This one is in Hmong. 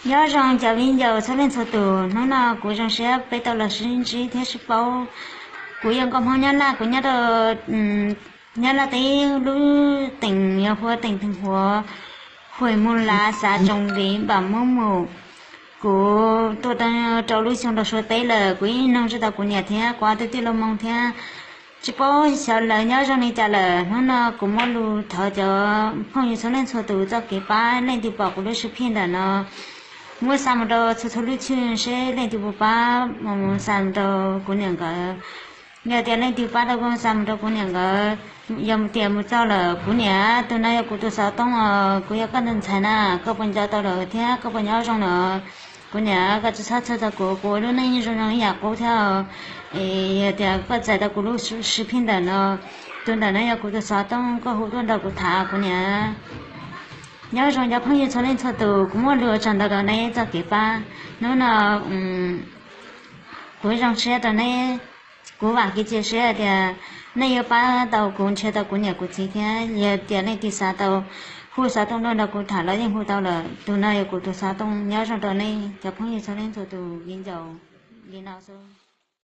Nyob zoo cov viv ncaus txhua leej txhua tus, hnub no kuv zoo siab peb tau los sib ntsib thiab sib paub. Kuv yog nkauj Hmoob Nyab Laj, kuv nyob rau Nyab Laj teb lub teem yog hu ua teem Theej Huav, hwm Mus Lav, xav Tsoom Viv, npam Muab Mus. Kuv tuaj rau lub xyoo rau Suav teb lawm, kuv yeej nug tsis tau kuv niam thiab kuv ob tug tij laug Hmoob thiab tsis paub xyov lawv nyob zoo li cas lawm. Hnub no kuv muaj lus thov cov phooj ywg txhua leej txhua tus txoj kev pab, leej twg pom kuv lub sib phij ntawm no muab xa mus rau txhua txhua lub chwj seb leej twg puas pab mus xa mus rau kuv niam nkawd. Yog tias leej twg pab tau kuv xa mus rau kuv niam nkawd, yog tias mus txog lawm, kuv niam, tus no yog kuv tus xov tooj os, kuv yog koj tus ntxhais na, koj puas nco tau lawm thiab koj puas nyob zoo lawm? Kuv niam, koj tsis txhob txhawj txog kuv, kuv ua lub neej zoo zoo ib yam qub thiab. Yog tias koj txais tau kuv lub sib phij ntawm no, tus ntawm no yog kuv tus xov tooj, koj hu tuaj nrog kuv tham, kuv niam. Nyob zoo cov phooj ywg txhua leej txhua tus, kuv muaj lus ua tsaug ntau rau neb txoj kev pab. Hnub no kuv zoo siab rau neb, kuv vam kev cia siab tias nej yuav pab tau kuv nrhiav tau kuv niam kuv txiv thiab. Yog tias leej twg xav tau, hu xov tooj tuaj nrog kuv tham los yeej hu tau lawm. Tus no yog kuv tus xov tooj. Nyob zoo rau nej cov phooj ywg txhua leej txhua tus, viv ncaus li no xwb.